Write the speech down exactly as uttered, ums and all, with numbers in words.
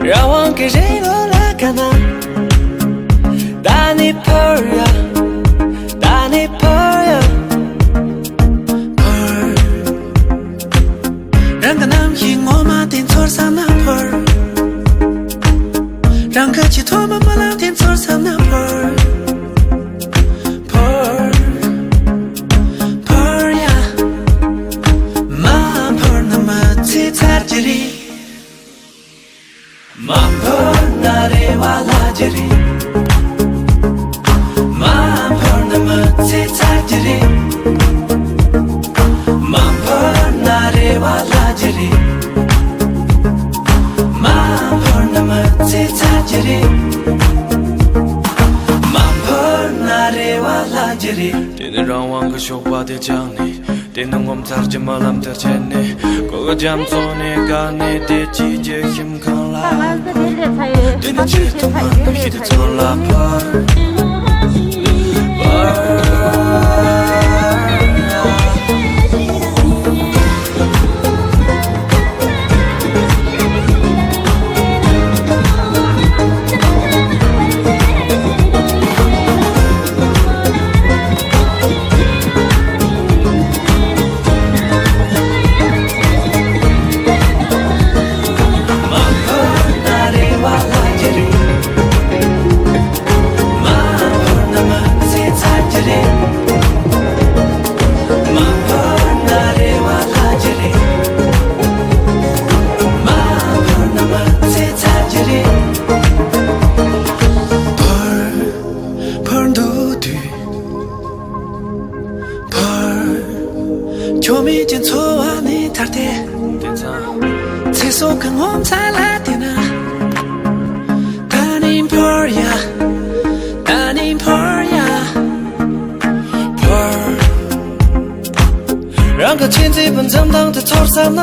རང་དབང་གི་རི་ལོ་ལ་དགའ་ན། ད་ནི་འཕུར་ཡ། ད་ནི་འཕུར་ཡ། འཕུར། རང་གི་རྣམ་ཤེས་ངོ་མ་དེ་ཚོར་བསམ་ན་འཕུར། རང་གི་ཆེས་མཐོ་བའི་རྨི་ལམ་དེ་ཚོར་བསམ་ན་འཕུར། འཕུར། འཕུར་ཡ། མ་འཕུར་ན་མི་ཚེ་ཚར་གྱི་རེད། མ་འཕུར་ན་རེ་བ་བརླག་གི་རེད། མ་འཕུར་ན་མི་ཚེ་ཚར་གྱི་རེད། མ་འཕུར་ན་རེ་བ་བརླག་གི་རེད། མ་འཕུར་ན་མི་ཚེ་ཚར་གྱི་རེད། མ་འཕུར་ན་རེ་བ་བརླག་གི་རེད། དེ་ནི་རང་དབང་གི་ཞོགས་པ་དེ་བཅངས་ནས། དེ་ནི་ངོ་མཚར་གྱི་རྨི་ལམ་དེར་ཆས་ནས། གོ་གི་རྒྱ་མཚོ་ནས་བཀག་ནས་བདེ་སྐྱིད་ཀྱི་ཞིང་ཁམས་ལ། དེ་ནི་ཆེས་ཐུང་བ་རྣམ་ཤེས་དེ་ཚོ་ལ་འཕུར། འཕུར། འཕུར་འདུག་དུས། འཕུར། ཁྱོད་མེད་ཀྱི་འཚོ་བ་ནི་ཐར་ཏེ། དེང་སང་། ཚེ་སྲོག་གི་ངོ་མཚར་ལ་བལྟས་ན། ད་ནི་འཕུར་ཡ། ད་ནི་འཕུར་ཡ། འཕུར། རང་གི་ཆེས་མཛེས་པའི་འཛུམ་མདངས་དེ་ཚོར་བསམ་ན།